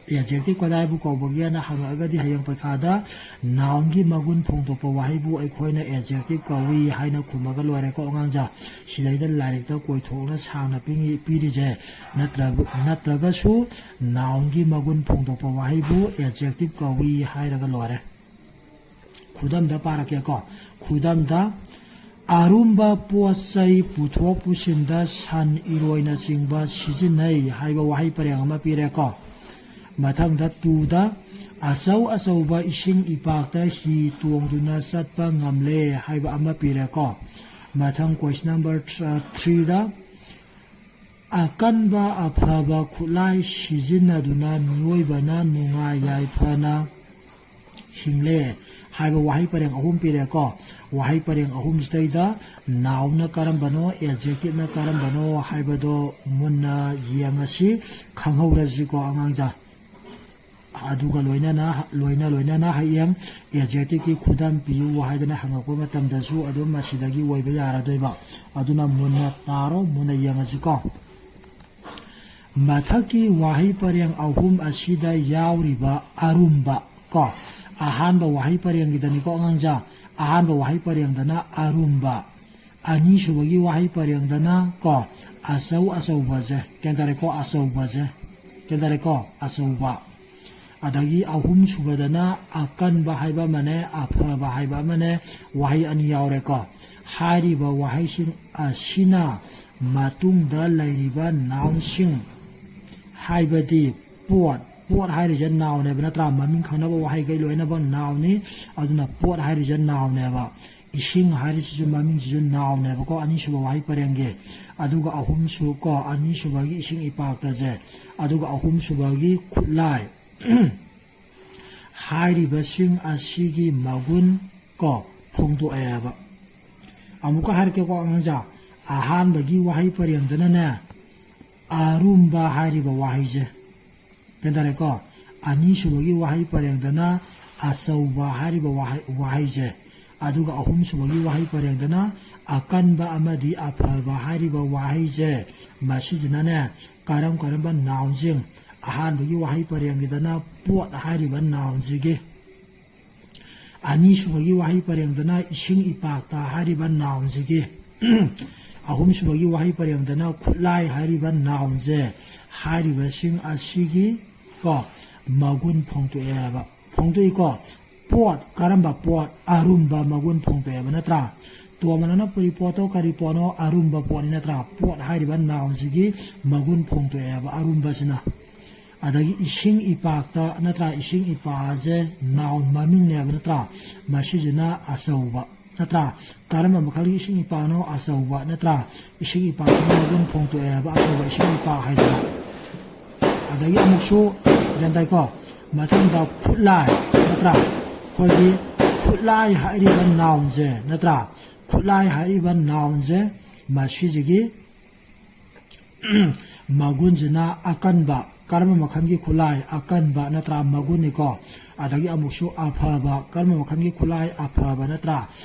Adjective ꯀꯗꯥꯏꯕꯨ ꯀꯧꯕꯒꯦꯅ ꯍꯪꯉꯛꯑꯒꯗꯤ ꯍꯌꯦꯡ ꯄꯩꯈꯥꯗ nounꯒꯤ ꯃꯒꯨꯟ ꯐꯣꯡꯗꯣꯛꯄ ꯋꯥꯍꯩꯕꯨ ꯑꯩꯈꯣꯏꯅ adjective ꯀꯧꯏ ꯍꯥꯏꯅ ꯈꯨꯝꯃꯒ ꯂꯣꯏꯔꯦꯀꯣ ꯑꯉꯥꯡꯖꯥ꯫ ꯁꯤꯗꯩꯗ ꯂꯥꯏꯔꯤꯛꯇ ꯀꯣꯏꯊꯣꯛꯅ ꯁꯥꯡꯅ ꯄꯤꯉꯤ-, ꯄꯤꯔꯤꯁꯦ꯫ ꯅꯠꯇ꯭ꯔ-, ꯅꯠꯇ꯭ꯔꯒꯁꯨ nounꯒꯤ ꯃꯒꯨꯟ ꯐꯣꯡꯗꯣꯛꯄ ꯋꯥꯍꯩꯕꯨ adjective ꯀꯧꯏ ꯍꯥꯏꯔꯒ ꯂꯣꯏꯔꯦ꯫ ꯈꯨꯗꯝꯗ ꯄꯥꯔꯛꯀꯦꯀꯣ꯫ ꯈꯨꯗꯝꯗ, ꯑꯔꯨꯝꯕ ꯄꯣꯠ ꯆꯩ ꯄꯨꯊꯣꯛ ꯄꯨꯁꯤꯟꯗ ꯁꯟ, ꯏꯔꯣꯏꯅꯆꯤꯡꯕ ꯁꯤꯖꯤꯟꯅꯩ ꯍꯥꯏꯕ ꯋꯥꯍꯩ ꯄꯔꯦꯡ ꯑꯃ ꯄꯤꯔꯦꯀꯣ꯫ ꯃꯊꯪꯗ twoꯗ, ꯑꯆꯧ ꯑꯆꯧꯕ ꯏꯁꯤꯡ ꯏꯄꯥꯛꯇ ꯍꯤ ꯇꯣꯡꯗꯨꯅ ꯆꯠꯄ ꯉꯝꯂꯦ ꯍꯥꯏꯕ ꯑꯃ ꯄꯤꯔꯦꯀꯣ꯫ ꯃꯊꯪ question number threeꯗ, ꯑꯀꯟꯕ ꯑꯐꯕ ꯈꯨꯠꯂꯥꯏ ꯁꯤꯖꯤꯟꯅꯗꯨꯅ ꯃꯤꯑꯣꯏꯕꯅ ꯅꯨꯡꯉꯥꯏ ꯌꯥꯏꯐꯅ ꯍꯤꯡꯂꯦ ꯍꯥꯏꯕ ꯋꯥꯍꯩ ꯄꯔꯦꯡ ꯑꯍꯨꯝ ꯄꯤꯔꯦꯀꯣ꯫ ꯋꯥꯍꯩ ꯄꯔꯦꯡ ꯑꯍꯨꯝꯁꯤꯗꯩꯗ nounꯅ ꯀꯔꯝꯕꯅꯣ, adjectiveꯅ ꯀꯔꯝꯕꯅꯣ ꯍꯥꯏꯕꯗꯣ ꯃꯨꯟꯅ ꯌꯦꯡꯉꯁꯤ, ꯈꯪꯍꯧꯔꯁꯤꯀꯣ ꯑꯉꯥꯡꯖꯥ꯫ ꯑꯗꯨꯒ ꯂꯣꯏꯅꯅ, ꯂꯣꯏꯅ ꯂꯣꯏꯅꯅ ꯍꯌꯦꯡ adjectiveꯀꯤ ꯈꯨꯗꯝ ꯄꯤꯌꯨ ꯍꯥꯏꯗꯅ ꯍꯪꯉꯛꯄ ꯃꯇꯝꯗꯁꯨ ꯑꯗꯨꯝ ꯃꯁꯤꯗꯒꯤ ꯑꯣꯏꯕ ꯌꯥꯔꯗꯣꯏꯕ꯫ ꯑꯗꯨꯅ ꯃꯨꯟꯅ ꯇꯥꯔꯣ, ꯃꯨꯟꯅ ꯌꯦꯡꯉꯁꯤꯀꯣ꯫ ꯃꯊꯛꯀꯤ ꯋꯥꯍꯩ ꯄꯔꯦꯡ ꯑꯍꯨꯝ ꯑꯁꯤꯗ ꯌꯥꯎꯔꯤꯕ ꯑꯔꯨꯝꯕ ꯀꯣ, ꯑꯍꯥꯟꯕ ꯋꯥꯍꯩ ꯄꯔꯦꯡꯒꯤꯗꯅꯤꯀꯣ ꯑꯉꯥꯡꯖꯥ, ꯑꯍꯥꯟꯕ ꯋꯥꯍꯩ ꯄꯔꯦꯡꯗꯅ ꯑꯔꯨꯝꯕ, ꯑꯅꯤꯁꯨꯕꯒꯤ ꯋꯥꯍꯩ ꯄꯔꯦꯡꯗꯅ ꯀꯣ, ꯑꯆꯧ ꯑꯆꯧꯕꯁꯦ, ꯒ꯭ꯌꯥꯟ ꯇꯥꯔꯦꯀꯣ? ꯑꯆꯧꯕꯁꯦ, ꯒ꯭ꯌꯥꯟ ꯇꯥꯔꯦꯀꯣ? ꯑꯆꯧꯕ꯫ ꯑꯗꯒꯤ ꯑꯍꯨꯝꯁꯨꯕꯗꯅ ꯑꯀꯟꯕ ꯍꯥꯏꯕ ꯑꯃꯅꯦ, ꯑꯐꯕ ꯍꯥꯏꯕ ꯑꯃꯅꯦ, ꯋꯥꯍꯩ ꯑꯅꯤ ꯌꯥꯎꯔꯦꯀꯣ꯫ ꯍꯥꯏꯔꯤꯕ ꯋꯥꯍꯩꯁꯤꯡ ꯑꯁꯤꯅ ꯃꯇꯨꯡꯗ ꯂꯩꯔꯤꯕ nounꯁꯤꯡ, ꯍꯥꯏꯕꯗꯤ ꯄꯣꯠ, ꯄꯣꯠ ꯍꯥꯏꯔꯤꯁꯦ nounꯅꯦꯕ ꯅꯠꯇ꯭ꯔꯥ? ꯃꯃꯤꯡ ꯈꯪꯅꯕ ꯋꯥꯍꯩꯈꯩ ꯂꯣꯏꯅꯃꯛ nounꯅꯤ꯫ ꯑꯗꯨꯅ ꯄꯣꯠ ꯍꯥꯏꯔꯤꯁꯦ nounꯅꯦꯕ꯫ ꯏꯁꯤꯡ ꯍꯥꯏꯔꯤꯁꯤꯁꯨ ꯃꯃꯤꯡꯁꯤꯁꯨ nounꯅꯦꯕꯀꯣ, ꯑꯅꯤꯁꯨꯕ ꯋꯥꯍꯩ ꯄꯔꯦꯡꯒꯤ꯫ ꯑꯗꯨꯒ ꯑꯍꯨꯝꯁꯨ ꯀꯣ, ꯑꯅꯤꯁꯨꯕꯒꯤ ꯏꯁꯤꯡ ꯏꯄꯥꯛꯇꯁꯦ, ꯑꯗꯨꯒ ꯑꯍꯨꯝꯁꯨꯕꯒꯤ ꯈꯨꯠꯂꯥꯏ꯫ ꯍꯥꯏꯔꯤꯕꯁꯤꯡ ꯑꯁꯤꯒꯤ ꯃꯒꯨꯟ ꯀꯣ ꯐꯣꯡꯗꯣꯛꯑꯦꯕ꯫ ꯑꯃꯨꯛꯀ ꯍꯥꯏꯔꯛꯀꯦꯀꯣ ꯑꯉꯥꯡꯖꯥ, ꯑꯍꯥꯟꯕꯒꯤ ꯋꯥꯍꯩ ꯄꯔꯦꯡꯗꯅꯅꯦ, ꯑꯔꯨꯝꯕ ꯍꯥꯏꯔꯤꯕ ꯋꯥꯍꯩꯁꯦ, ꯒ꯭ꯌꯥꯟ ꯇꯥꯔꯦꯀꯣ? ꯑꯅꯤꯁꯨꯕꯒꯤ ꯋꯥꯍꯩ ꯄꯔꯦꯡꯗꯅ ꯑꯆꯧꯕ ꯍꯥꯏꯔꯤꯕ ꯋꯥꯍꯩ, ꯋꯥꯍꯩꯁꯦ, ꯑꯗꯨꯒ ꯑꯍꯨꯝꯁꯨꯕꯒꯤ ꯋꯥꯍꯩ ꯄꯔꯦꯡꯗꯅ ꯑꯀꯟꯕ ꯑꯃꯗꯤ ꯑꯐꯕ ꯍꯥꯏꯔꯤꯕ ꯋꯥꯍꯩꯁꯦ, ꯃꯁꯤꯁꯤꯅꯅꯦ ꯀꯔꯝ ꯀꯔꯝꯕ nounꯁꯤꯡ, ꯑꯍꯥꯟꯕꯒꯤ ꯋꯥꯍꯩ ꯄꯔꯦꯡꯒꯤꯗꯅ ꯄꯣꯠ ꯍꯥꯏꯔꯤꯕ nounꯁꯤꯒꯤ, ꯑꯅꯤꯁꯨꯕꯒꯤ ꯋꯥꯍꯩ ꯄꯔꯦꯡꯗꯅ ꯏꯁꯤꯡ ꯏꯄꯥꯛꯇ ꯍꯥꯏꯔꯤꯕ nounꯁꯤꯒꯤ, ꯑꯍꯨꯝꯁꯨꯕꯒꯤ ꯋꯥꯍꯩ ꯄꯔꯦꯡꯗꯅ ꯈꯨꯠꯂꯥꯏ ꯍꯥꯏꯔꯤꯕ nounꯁꯦ, ꯍꯥꯏꯔꯤꯕꯁꯤꯡ ꯑꯁꯤꯒꯤ ꯀꯣ ꯃꯒꯨꯟ ꯐꯣꯡꯗꯣꯛꯑꯦꯕ꯫ ꯐꯣꯡꯗꯣꯛꯏꯀꯣ꯫ ꯄꯣꯠ, ꯀꯔꯝꯕ ꯄꯣꯠ? ꯑꯔꯨꯝꯕ ꯃꯒꯨꯟ ꯐꯣꯡꯗꯣꯛꯑꯦꯕ ꯅꯠꯇ꯭ꯔꯥ? ꯇꯣꯝꯕꯅ ꯄꯨꯔꯤ ꯄꯣꯠꯇꯣ ꯀꯔꯤ ꯄꯣꯠꯅꯣ? ꯑꯔꯨꯝꯕ ꯄꯣꯠꯅꯤ ꯅꯠꯇ꯭ꯔꯥ? ꯄꯣꯠ ꯍꯥꯏꯔꯤꯕ nounꯁꯤꯒꯤ ꯃꯒꯨꯟ ꯐꯣꯡꯗꯣꯛꯑꯦꯕ ꯑꯔꯨꯝꯕꯁꯤꯅ꯫ ꯑꯗꯒꯤ ꯏꯁꯤꯡ ꯏꯄꯥꯛꯇ ꯅꯠꯇ꯭ꯔꯥ? ꯏꯁꯤꯡ ꯏꯄꯥꯛꯁꯦ noun ꯃꯃꯤꯡꯅꯦꯕ ꯅꯠꯇ꯭ꯔꯥ? ꯃꯁꯤꯁꯤꯅ ꯑꯆꯧꯕ ꯅꯠꯇ꯭ꯔꯥ? ꯀꯔꯝꯕ ꯃꯈꯜꯒꯤ ꯏꯁꯤꯡ ꯏꯄꯥꯛꯅꯣ? ꯑꯆꯧꯕ ꯅꯠꯇ꯭ꯔꯥ? ꯏꯁꯤꯡ ꯏꯄꯥꯛꯇꯨꯒꯤ ꯃꯒꯨꯟ ꯐꯣꯡꯗꯣꯛꯑꯦꯕ ꯑꯆꯧꯕ ꯏꯁꯤꯡ ꯏꯄꯥꯛ ꯍꯥꯏꯗꯅ꯫ ꯑꯗꯒꯤ ꯑꯃꯨꯛꯁꯨ ꯒ꯭ꯌꯥꯟ ꯇꯥꯏꯀꯣ? ꯃꯊꯪꯗ ꯈꯨꯠꯂꯥꯏ ꯅꯠꯇ꯭ꯔꯥ? ꯑꯩꯈꯣꯏꯒꯤ ꯈꯨꯠꯂꯥꯏ ꯍꯥꯏꯔꯤꯕ nounꯁꯦ ꯅꯠꯇ꯭ꯔꯥ? ꯈꯨꯠꯂꯥꯏ ꯍꯥꯏꯔꯤꯕ nounꯁꯦ ꯃꯁꯤꯁꯤꯒꯤ ꯃꯒꯨꯟꯁꯤꯅ ꯑꯀꯟꯕ, ꯀꯔꯝꯕ ꯃꯈꯜꯒꯤ ꯈꯨꯠꯂꯥꯏ? ꯑꯀꯟꯕ ꯅꯠꯇ꯭ꯔꯥ? ꯃꯒꯨꯟꯅꯤꯀꯣ꯫ ꯑꯗꯒꯤ ꯑꯃꯨꯛꯁꯨ ꯑꯐꯕ, ꯀꯔꯝꯕ ꯃꯈꯜꯒꯤ ꯈꯨꯠꯂꯥꯏ? ꯑꯐꯕ ꯅꯠꯇ꯭ꯔꯥ?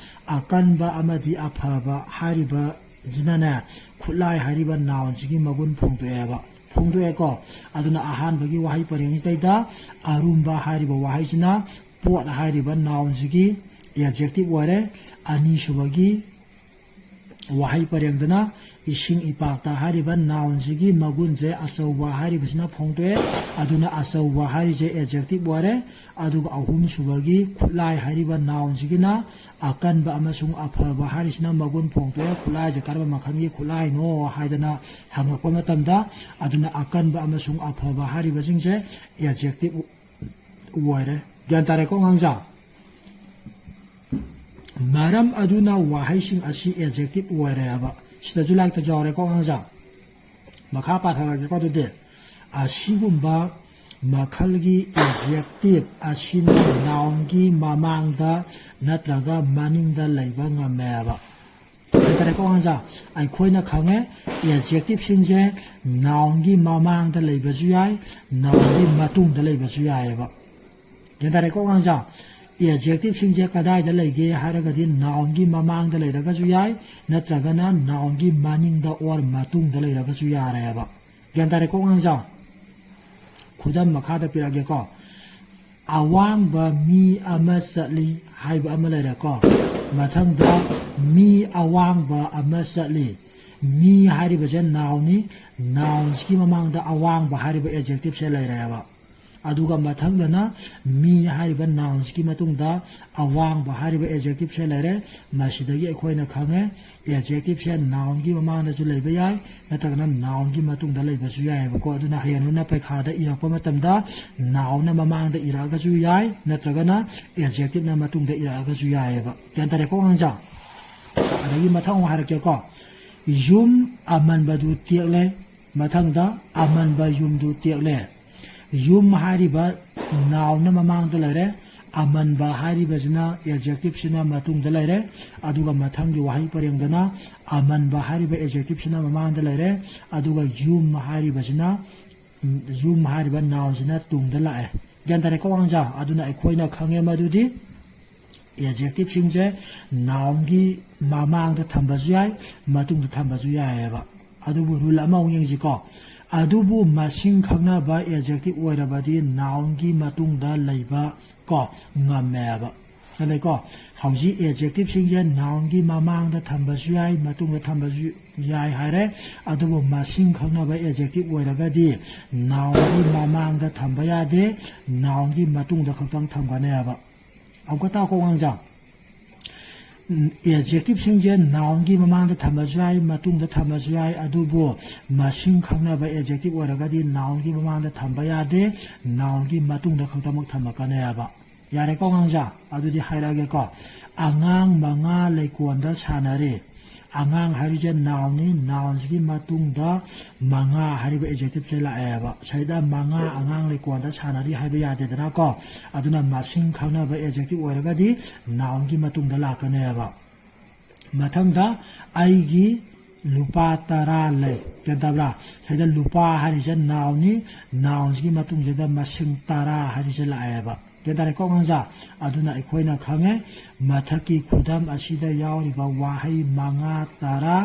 ꯑꯀꯟꯕ ꯑꯃꯗꯤ ꯑꯐꯕ ꯍꯥꯏꯔꯤꯕꯁꯤꯅꯅꯦ, ꯈꯨꯠꯂꯥꯏ ꯍꯥꯏꯔꯤꯕ nounꯁꯤꯒꯤ ꯃꯒꯨꯟ ꯐꯣꯡꯗꯣꯛꯑꯦꯕ, ꯐꯣꯡꯗꯣꯛꯑꯦꯀꯣ꯫ ꯑꯗꯨꯅ ꯑꯍꯥꯟꯕꯒꯤ ꯋꯥꯍꯩ ꯄꯔꯦꯡꯁꯤꯗꯩꯗ ꯑꯔꯨꯝꯕ ꯍꯥꯏꯔꯤꯕ ꯋꯥꯍꯩꯁꯤꯅ ꯄꯣꯠ ꯍꯥꯏꯔꯤꯕ nounꯁꯤꯒꯤ adjective ꯑꯣꯏꯔꯦ꯫ ꯑꯅꯤꯁꯨꯕꯒꯤ ꯋꯥꯍꯩ ꯄꯔꯦꯡꯗꯅ ꯏꯁꯤꯡ ꯏꯄꯥꯛꯇ ꯍꯥꯏꯔꯤꯕ nounꯁꯤꯒꯤ ꯃꯒꯨꯟꯁꯦ ꯑꯆꯧꯕ ꯍꯥꯏꯔꯤꯕꯁꯤꯅ ꯐꯣꯡꯗꯣꯛꯑꯦ꯫ ꯑꯗꯨꯅ ꯑꯆꯧꯕ ꯍꯥꯏꯔꯤꯁꯦ adjective ꯑꯣꯏꯔꯦ꯫ ꯑꯗꯨꯒ ꯑꯍꯨꯝꯁꯨꯕꯒꯤ ꯈꯨꯠꯂꯥꯏ ꯍꯥꯏꯔꯤꯕ nounꯁꯤꯒꯤꯅ ꯑꯀꯟꯕ ꯑꯃꯁꯨꯡ ꯑꯐꯕ ꯍꯥꯏꯔꯤꯁꯤꯅ ꯃꯒꯨꯟ ꯐꯣꯡꯗꯣꯛꯑꯦ꯫ ꯈꯨꯠꯂꯥꯏꯁꯦ ꯀꯔꯝꯕ ꯃꯈꯜꯒꯤ ꯈꯨꯠꯂꯥꯏꯅꯣ ꯍꯥꯏꯗꯅ ꯍꯪꯉꯛꯄ ꯃꯇꯝꯗ, ꯑꯗꯨꯅ ꯑꯀꯟꯕ ꯑꯃꯁꯨꯡ ꯑꯐꯕ ꯍꯥꯏꯔꯤꯕꯁꯤꯡꯁꯦ adjective ꯑꯣꯏꯔꯦ꯫ ꯒ꯭ꯌꯥꯟ ꯇꯥꯔꯦꯀꯣ ꯑꯉꯥꯡꯁꯥ? ꯃꯔꯝ ꯑꯗꯨꯅ ꯋꯥꯍꯩꯁꯤꯡ ꯑꯁꯤ adjective ꯑꯣꯏꯔꯦꯕ꯫ ꯁꯤꯗꯁꯨ ꯂꯥꯏꯔꯤꯛꯇꯁꯨ ꯌꯥꯎꯔꯦꯀꯣ ꯑꯉꯥꯡꯁꯥ? ꯃꯈꯥ ꯄꯥꯊꯔꯛꯑꯒꯦꯀꯣ꯫ ꯑꯗꯨꯗꯤ ꯑꯁꯤꯒꯨꯝꯕ ꯃꯈꯜꯒꯤ adjective ꯑꯁꯤꯅ nounꯒꯤ ꯃꯃꯥꯡꯗ ꯅꯠꯇ꯭ꯔꯒ ꯃꯅꯤꯡꯗ ꯂꯩꯕ ꯉꯝꯃꯦꯕ꯫ ꯒ꯭ꯌꯥꯟ ꯇꯥꯔꯦꯀꯣ ꯑꯉꯥꯡꯁꯥ? ꯑꯩꯈꯣꯏꯅ ꯈꯪꯉꯦ, adjectiveꯁꯤꯡꯁꯦ nounꯒꯤ ꯃꯃꯥꯡꯗ ꯂꯩꯕꯁꯨ ꯌꯥꯏ, nounꯒꯤ ꯃꯇꯨꯡꯗ ꯂꯩꯕꯁꯨ ꯌꯥꯏꯑꯕ꯫ ꯒ꯭ꯌꯥꯟ ꯇꯥꯔꯦꯀꯣ ꯑꯉꯥꯡꯁꯥ? Adjectiveꯁꯤꯡꯁꯦ ꯀꯗꯥꯏꯗ ꯂꯩꯒꯦ ꯍꯥꯏꯔꯒꯗꯤ nounꯒꯤ ꯃꯃꯥꯡꯗ ꯂꯩꯔꯒꯁꯨ ꯌꯥꯏ, ꯅꯠꯇ꯭ꯔꯒꯅ nounꯒꯤ ꯃꯅꯤꯡꯗ or ꯃꯇꯨꯡꯗ ꯂꯩꯔꯒꯁꯨ ꯌꯥꯔꯦꯕ꯫ ꯒ꯭ꯌꯥꯟ ꯇꯥꯔꯦꯀꯣ ꯑꯉꯥꯡꯁꯥ? ꯈꯨꯗꯝ ꯃꯈꯥꯗ ꯄꯤꯔꯛꯑꯒꯦꯀꯣ꯫ ꯑꯋꯥꯡꯕ ꯃꯤ ꯑꯃ ꯆꯠꯂꯤ ꯍꯥꯏꯕ ꯑꯃ ꯂꯩꯔꯦꯀꯣ꯫ ꯃꯊꯪꯗ ꯃꯤ ꯑꯋꯥꯡꯕ ꯑꯃ ꯆꯠꯂꯤ꯫ ꯃꯤ ꯍꯥꯏꯔꯤꯕꯁꯦ nounꯅꯤ꯫ Nounꯁꯤꯒꯤ ꯃꯃꯥꯡꯗ ꯑꯋꯥꯡꯕ ꯍꯥꯏꯔꯤꯕ adjectiveꯁꯦ ꯂꯩꯔꯦꯕ꯫ ꯑꯗꯨꯒ ꯃꯊꯪꯗꯅ ꯃꯤ ꯍꯥꯏꯔꯤꯕ nounꯁꯤꯒꯤ ꯃꯇꯨꯡꯗ ꯑꯋꯥꯡꯕ ꯍꯥꯏꯔꯤꯕ adjectiveꯁꯦ ꯂꯩꯔꯦ꯫ ꯃꯁꯤꯗꯒꯤ ꯑꯩꯈꯣꯏꯅ ꯈꯪꯉꯦ, adjectiveꯁꯦ nounꯒꯤ ꯃꯃꯥꯡꯗꯁꯨ ꯂꯩꯕ ꯌꯥꯏ, ꯅꯠꯇ꯭ꯔꯒꯅ nounꯒꯤ ꯃꯇꯨꯡꯗ ꯂꯩꯕꯁꯨ ꯌꯥꯏꯑꯕꯀꯣ꯫ ꯑꯗꯨꯅ ꯍꯌꯦꯡ ꯅꯣꯏꯅ ꯄꯩꯈꯥꯗ ꯏꯔꯛꯄ ꯃꯇꯝꯗ nounꯅ ꯃꯃꯥꯡꯗ ꯏꯔꯛꯑꯒꯁꯨ ꯌꯥꯏ, ꯅꯠꯇ꯭ꯔꯒꯅ adjectiveꯅ ꯃꯇꯨꯡꯗ ꯏꯔꯛꯑꯒꯁꯨ ꯌꯥꯏꯑꯕ꯫ ꯒ꯭ꯌꯥꯟ ꯇꯥꯔꯦꯀꯣ ꯑꯉꯥꯡꯁꯥ? ꯑꯗꯒꯤ ꯃꯊꯪ ꯑꯃꯨꯛ ꯍꯥꯏꯔꯛꯀꯦꯀꯣ꯫ ꯌꯨꯝ ꯑꯃꯟꯕꯗꯨ ꯇꯦꯛꯂꯦ꯫ ꯃꯊꯪꯗ ꯑꯃꯟꯕ ꯌꯨꯝꯗꯨ ꯇꯦꯛꯂꯦ꯫ ꯌꯨꯝ ꯍꯥꯏꯔꯤꯕ nounꯅ ꯃꯃꯥꯡꯗ ꯂꯩꯔꯦ꯫ ꯑꯃꯟꯕ ꯍꯥꯏꯔꯤꯕꯁꯤꯅ adjectiveꯁꯤꯅ ꯃꯇꯨꯡꯗ ꯂꯩꯔꯦ꯫ ꯑꯗꯨꯒ ꯃꯊꯪꯒꯤ ꯋꯥꯍꯩ ꯄꯔꯦꯡꯗꯅ ꯑꯃꯟꯕ ꯍꯥꯏꯔꯤꯕ adjectiveꯁꯤꯅ ꯃꯃꯥꯡꯗ ꯂꯩꯔꯦ꯫ ꯑꯗꯨꯒ ꯌꯨꯝ ꯍꯥꯏꯔꯤꯕꯁꯤꯅ, ꯎꯝ, ꯌꯨꯝ ꯍꯥꯏꯔꯤꯕ nounꯁꯤꯅ ꯇꯨꯡꯗ ꯂꯥꯛꯑꯦ꯫ ꯒ꯭ꯌꯥꯟ ꯇꯥꯔꯦꯀꯣ ꯑꯉꯥꯡꯁꯥ? ꯑꯗꯨꯅ ꯑꯩꯈꯣꯏꯅ ꯈꯪꯉꯦ ꯃꯗꯨꯗꯤ adjectiveꯁꯤꯡꯁꯦ nounꯒꯤ ꯃꯃꯥꯡꯗ ꯊꯝꯕꯁꯨ ꯌꯥꯏ, ꯃꯇꯨꯡꯗ ꯊꯝꯕꯁꯨ ꯌꯥꯏꯑꯕ꯫ ꯑꯗꯨꯕꯨ rule ꯑꯃꯃꯨꯛ ꯌꯦꯡꯁꯤꯀꯣ꯫ ꯑꯗꯨꯕꯨ ꯃꯁꯤꯡ ꯈꯪꯅꯕ adjective ꯑꯣꯏꯔꯕꯗꯤ nounꯒꯤ ꯃꯇꯨꯡꯗ ꯂꯩꯕ ꯀꯣ ꯉꯝꯃꯦꯕ꯫ ꯑꯗꯩꯀꯣ, ꯍꯧꯖꯤꯛ adjectiveꯁꯤꯡꯁꯦ nounꯒꯤ ꯃꯃꯥꯡꯗ ꯊꯝꯕꯁꯨ ꯌꯥꯏ, ꯃꯇꯨꯡꯗ ꯊꯝꯕꯁꯨ ꯌꯥꯏ ꯍꯥꯏꯔꯦ꯫ ꯑꯗꯨꯕꯨ ꯃꯁꯤꯡ ꯈꯪꯅꯕ adjective ꯑꯣꯏꯔꯒꯗꯤ nounꯒꯤ ꯃꯃꯥꯡꯗ ꯊꯝꯕ ꯌꯥꯗꯦ, nounꯒꯤ ꯃꯇꯨꯡꯗ ꯈꯛꯇꯪ ꯊꯝꯒꯅꯦꯕ꯫ ꯑꯃꯨꯛꯀ ꯇꯥꯎꯀꯣ ꯑꯉꯥꯡꯁꯥ꯫ ꯎꯝ, adjectiveꯁꯤꯡꯁꯦ nounꯒꯤ ꯃꯃꯥꯡꯗ ꯊꯝꯕꯁꯨ ꯌꯥꯏ, ꯃꯇꯨꯡꯗ ꯊꯝꯕꯁꯨ ꯌꯥꯏ, ꯑꯗꯨꯕꯨ ꯃꯁꯤꯡ ꯈꯪꯅꯕ adjective ꯑꯣꯏꯔꯒꯗꯤ nounꯒꯤ ꯃꯃꯥꯡꯗ ꯊꯝꯕ ꯌꯥꯗꯦ, nounꯒꯤ ꯃꯇꯨꯡꯗ ꯈꯛꯇꯃꯛ ꯊꯝꯃꯛꯀꯅꯦꯕ꯫ ꯌꯥꯔꯦꯀꯣ ꯑꯉꯥꯡꯁꯥ? ꯑꯗꯨꯗꯤ ꯍꯥꯏꯔꯛꯑꯒꯦꯀꯣ꯫ ꯑꯉꯥꯡ ꯃꯉꯥ ꯂꯩꯀꯣꯟꯗ ꯁꯥꯟꯅꯔꯤ꯫ ꯑꯉꯥꯡ ꯍꯥꯏꯔꯤꯁꯦ nounꯅꯤ, nounꯁꯤꯒꯤ ꯃꯇꯨꯡꯗ ꯃꯉꯥ ꯍꯥꯏꯔꯤꯕ adjectiveꯁꯦ ꯂꯥꯛꯑꯦꯕ꯫ ꯁꯤꯗ ꯃꯉꯥ ꯑꯉꯥꯡ ꯂꯩꯀꯣꯟꯗ ꯁꯥꯟꯅꯔꯤ ꯍꯥꯏꯕ ꯌꯥꯗꯦꯗꯅꯀꯣ꯫ ꯑꯗꯨꯅ ꯃꯁꯤꯡ ꯈꯪꯅꯕ adjective ꯑꯣꯏꯔꯒꯗꯤ nounꯒꯤ ꯃꯇꯨꯡꯗ ꯂꯥꯛꯀꯅꯦꯕ꯫ ꯃꯊꯪꯗ ꯑꯩꯒꯤ ꯂꯨꯄꯥ ꯇꯔꯥ ꯂꯩ꯫ ꯒ꯭ꯌꯥꯟ ꯇꯥꯕ꯭ꯔꯥ? ꯁꯤꯗ ꯂꯨꯄꯥ ꯍꯥꯏꯔꯤꯁꯦ nounꯅꯤ, nounꯁꯤꯒꯤ ꯃꯇꯨꯡꯁꯤꯗ ꯃꯁꯤꯡ ꯇꯔꯥ ꯍꯥꯏꯔꯤꯁꯦ ꯂꯥꯛꯑꯦꯕ꯫ ꯒ꯭ꯌꯥꯟ ꯇꯥꯔꯦꯀꯣ ꯑꯉꯥꯡꯁꯥ? ꯑꯗꯨꯅ ꯑꯩꯈꯣꯏꯅ ꯈꯪꯉꯦ, ꯃꯊꯛꯀꯤ ꯈꯨꯗꯝ ꯑꯁꯤꯗ ꯌꯥꯎꯔꯤꯕ ꯋꯥꯍꯩ ꯃꯉꯥ, ꯇꯔꯥ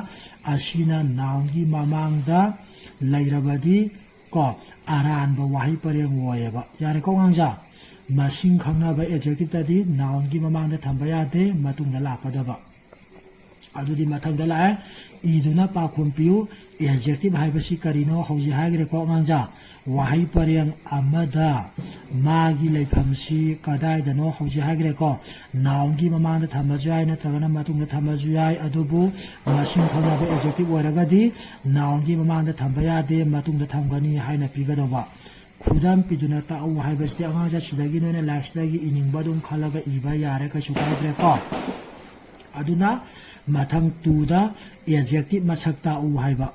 ꯑꯁꯤꯅ nounꯒꯤ ꯃꯃꯥꯡꯗ ꯂꯩꯔꯕꯗꯤ ꯀꯣ, ꯑꯔꯥꯟꯕ ꯋꯥꯍꯩ ꯄꯔꯦꯡ ꯑꯣꯏꯌꯦꯕ꯫ ꯌꯥꯔꯦꯀꯣ ꯑꯉꯥꯡꯁꯥ? ꯃꯁꯤꯡ ꯈꯪꯅꯕ adjectiveꯇꯗꯤ nounꯒꯤ ꯃꯃꯥꯡꯗ ꯊꯝꯕ ꯌꯥꯗꯦ, ꯃꯇꯨꯡꯗ ꯂꯥꯛꯀꯗꯕ꯫ ꯑꯗꯨꯗꯤ ꯃꯊꯪꯗ ꯂꯥꯛꯑꯦ, ꯏꯗꯨꯅ ꯄꯥꯎꯈꯨꯝ ꯄꯤꯌꯨ꯫ Adjective ꯍꯥꯏꯕꯁꯤ ꯀꯔꯤꯅꯣ? ꯍꯧꯖꯤꯛ ꯍꯥꯏꯈ꯭ꯔꯦꯀꯣ ꯑꯉꯥꯡꯁꯥ, ꯋꯥꯍꯩ ꯄꯔꯦꯡ ꯑꯃꯗ ꯃꯥꯒꯤ ꯂꯩꯐꯝꯁꯤ ꯀꯗꯥꯏꯗꯅꯣ? ꯍꯧꯖꯤꯛ ꯍꯥꯏꯈ꯭ꯔꯦꯀꯣ, nounꯒꯤ ꯃꯃꯥꯡꯗ ꯊꯝꯃꯁꯨ ꯌꯥꯏ, ꯅꯠꯇ꯭ꯔꯒꯅ ꯃꯇꯨꯡꯗ ꯊꯝꯃꯁꯨ ꯌꯥꯏ꯫ ꯑꯗꯨꯕꯨ ꯃꯁꯤꯡ ꯈꯪꯅꯕ adjective ꯑꯣꯏꯔꯒꯗꯤ nounꯒꯤ ꯃꯃꯥꯡꯗ ꯊꯝꯕ ꯌꯥꯗꯦ, ꯃꯇꯨꯡꯗ ꯊꯝꯒꯅꯤ ꯍꯥꯏꯅ ꯄꯤꯒꯗꯧꯕ꯫ ꯈꯨꯗꯝ ꯄꯤꯗꯨꯅ ꯇꯥꯛꯎ ꯍꯥꯏꯕꯁꯤꯗꯤ ꯑꯉꯥꯡꯁꯦ ꯁꯤꯗꯒꯤ ꯅꯣꯏꯅ ꯂꯥꯏꯔꯤꯛꯁꯤꯗꯒꯤ ꯏꯅꯤꯡꯕ ꯑꯗꯨꯝ ꯈꯜꯂꯒ ꯏꯕ ꯌꯥꯔꯦ, ꯀꯩꯁꯨ ꯀꯥꯏꯗ꯭ꯔꯦꯀꯣ꯫ ꯑꯗꯨꯅ ꯃꯊꯪ twoꯗ adjective ꯃꯁꯛ ꯇꯥꯛꯎ ꯍꯥꯏꯕ꯫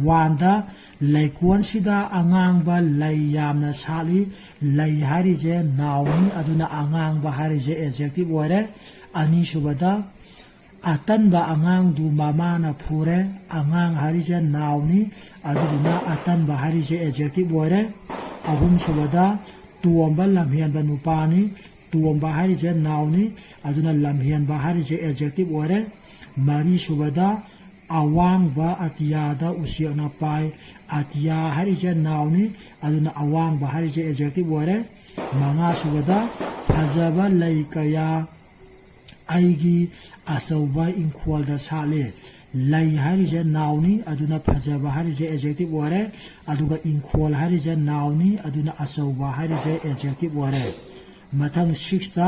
Oneꯗ ꯂꯩꯀꯣꯜꯁꯤꯗ ꯑꯉꯥꯡꯕ ꯂꯩ ꯌꯥꯝꯅ ꯁꯥꯠꯂꯤ꯫ ꯂꯩ ꯍꯥꯏꯔꯤꯁꯦ nounꯅꯤ, ꯑꯗꯨꯅ ꯑꯉꯥꯡꯕ ꯍꯥꯏꯔꯤꯁꯦ adjective ꯑꯣꯏꯔꯦ꯫ ꯑꯅꯤꯁꯨꯕꯗ ꯑꯇꯟꯕ ꯑꯉꯥꯡꯗꯨ ꯃꯃꯥꯅ ꯐꯨꯔꯦ꯫ ꯑꯉꯥꯡ ꯍꯥꯏꯔꯤꯁꯦ nounꯅꯤ, ꯑꯗꯨꯗꯨꯅ ꯑꯇꯟꯕ ꯍꯥꯏꯔꯤꯁꯦ adjective ꯑꯣꯏꯔꯦ꯫ ꯑꯍꯨꯝꯁꯨꯕꯗ ꯇꯣꯝꯕ ꯂꯝꯍꯦꯟꯕ ꯅꯨꯄꯥꯅꯤ꯫ ꯇꯣꯝꯕ ꯍꯥꯏꯔꯤꯁꯦ nounꯅꯤ, ꯑꯗꯨꯅ ꯂꯝꯍꯦꯟꯕ ꯍꯥꯏꯔꯤꯁꯦ adjective ꯑꯣꯏꯔꯦ꯫ ꯃꯔꯤꯁꯨꯕꯗ ꯑꯋꯥꯡꯕ ꯑꯇꯤꯌꯥꯗ ꯎꯆꯦꯛꯅ ꯄꯥꯏ꯫ ꯑꯇꯤꯌꯥ ꯍꯥꯏꯔꯤꯁꯦ nounꯅꯤ, ꯑꯗꯨꯅ ꯑꯋꯥꯡꯕ ꯍꯥꯏꯔꯤꯁꯦ adjective ꯑꯣꯏꯔꯦ꯫ ꯃꯉꯥꯁꯨꯕꯗ ꯐꯖꯕ ꯂꯩ ꯀꯌꯥ ꯑꯩꯒꯤ ꯑꯆꯧꯕ ꯏꯪꯈꯣꯜꯗ ꯁꯥꯠꯂꯤ꯫ ꯂꯩ ꯍꯥꯏꯔꯤꯁꯦ nounꯅꯤ, ꯑꯗꯨꯅ ꯐꯖꯕ ꯍꯥꯏꯔꯤꯁꯦ adjective ꯑꯣꯏꯔꯦ, ꯑꯗꯨꯒ ꯏꯪꯈꯣꯜ ꯍꯥꯏꯔꯤꯁꯦ nounꯅꯤ, ꯑꯗꯨꯅ ꯑꯆꯧꯕ ꯍꯥꯏꯔꯤꯁꯦ adjective ꯑꯣꯏꯔꯦ꯫ ꯃꯊꯪ sixꯇ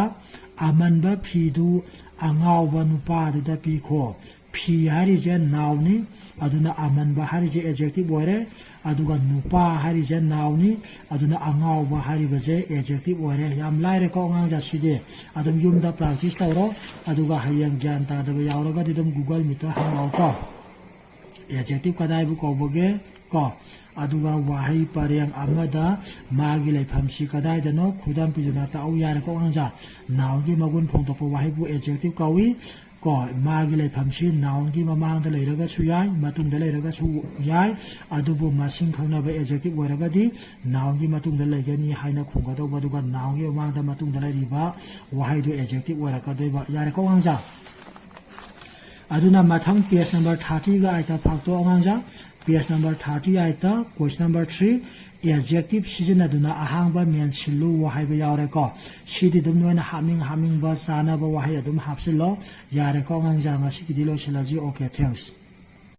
ꯑꯃꯟꯕ ꯐꯤꯗꯨ ꯑꯉꯥꯎꯕ ꯅꯨꯄꯥꯗꯨꯗ ꯄꯤꯈꯣ꯫ ꯐꯤ ꯍꯥꯏꯔꯤꯁꯦ nounꯅꯤ, ꯑꯗꯨꯅ ꯑꯃꯟꯕ ꯍꯥꯏꯔꯤꯁꯦ adjective ꯑꯣꯏꯔꯦ, ꯑꯗꯨꯒ ꯅꯨꯄꯥ ꯍꯥꯏꯔꯤꯁꯦ nounꯅꯤ, ꯑꯗꯨꯅ ꯑꯉꯥꯎꯕ ꯍꯥꯏꯔꯤꯕꯁꯦ adjective ꯑꯣꯏꯔꯦ꯫ ꯌꯥꯝ ꯂꯥꯏꯔꯦꯀꯣ ꯑꯉꯥꯡꯁꯦ, ꯁꯤꯗꯤ ꯑꯗꯨꯝ ꯌꯨꯝꯗ practice ꯇꯧꯔꯣ, ꯑꯗꯨꯒ ꯍꯌꯦꯡ ꯒ꯭ꯌꯥꯟ ꯇꯥꯗꯕ ꯌꯥꯎꯔꯒꯗꯤ ꯑꯗꯨꯝ Google Meetꯇ ꯍꯪꯉꯛꯑꯣꯀꯣ꯫ Adjective ꯀꯗꯥꯏꯕꯨ ꯀꯧꯕꯒꯦ ꯀꯣ? ꯑꯗꯨꯒ ꯋꯥꯍꯩ ꯄꯔꯦꯡ ꯑꯃꯗ ꯃꯥꯒꯤ ꯂꯩꯐꯝꯁꯤ ꯀꯗꯥꯏꯗꯅꯣ? ꯈꯨꯗꯝ ꯄꯤꯗꯨꯅ ꯇꯥꯛꯎ꯫ ꯌꯥꯔꯦꯀꯣ ꯑꯉꯥꯡꯁꯥ? Nounꯒꯤ ꯃꯒꯨꯟ ꯐꯣꯡꯗꯣꯛꯄ ꯋꯥꯍꯩꯕꯨ adjective ꯀꯧꯏ꯫ ꯀꯣ, ꯃꯥꯒꯤ ꯂꯩꯐꯝꯁꯤ nounꯒꯤ ꯃꯃꯥꯡꯗ ꯂꯩꯔꯒꯁꯨ ꯌꯥꯏ, ꯃꯇꯨꯡꯗ ꯂꯩꯔꯒꯁꯨ ꯌꯥꯏ, ꯑꯗꯨꯕꯨ ꯃꯁꯤꯡ ꯈꯪꯅꯕ adjective ꯑꯣꯏꯔꯒꯗꯤ nounꯒꯤ ꯃꯇꯨꯡꯗ ꯂꯩꯒꯅꯤ ꯍꯥꯏꯅ ꯈꯨꯝꯒꯗꯧꯕ, ꯑꯗꯨꯒ nounꯒꯤ ꯃꯃꯥꯡꯗ, ꯃꯇꯨꯡꯗ ꯂꯩꯔꯤꯕ ꯋꯥꯍꯩꯗꯨ adjective ꯑꯣꯏꯔꯛꯀꯗꯣꯏꯕ꯫ ꯌꯥꯔꯦꯀꯣ ꯑꯉꯥꯡꯁꯥ? ꯑꯗꯨꯅ ꯃꯊꯪ page number thirtyꯒ ꯑꯩꯠꯇ ꯐꯥꯛꯇꯣꯛ ꯑꯉꯥꯡꯁꯥ꯫ Page number thirty eight, question number three, adjective ꯁꯤꯖꯤꯟꯅꯗꯨꯅ ꯑꯍꯥꯡꯕ ꯃꯦꯟꯁꯤꯜꯂꯨ ꯍꯥꯏꯕ ꯌꯥꯎꯔꯦꯀꯣ꯫ ꯁꯤꯗꯤ ꯑꯗꯨꯝ ꯅꯣꯏꯅ ꯍꯥꯞꯅꯤꯡ ꯍꯥꯞꯅꯤꯡꯕ ꯆꯥꯅꯕ ꯋꯥꯍꯩ ꯑꯗꯨꯝ ꯍꯥꯞꯆꯤꯜꯂꯣ꯫ ꯌꯥꯔꯦꯀꯣ ꯑꯉꯥꯡꯁꯥ, ꯉꯁꯤꯒꯤꯗꯤ ꯂꯣꯏꯁꯤꯜꯂꯁꯤ꯫ Okay, thanks꯫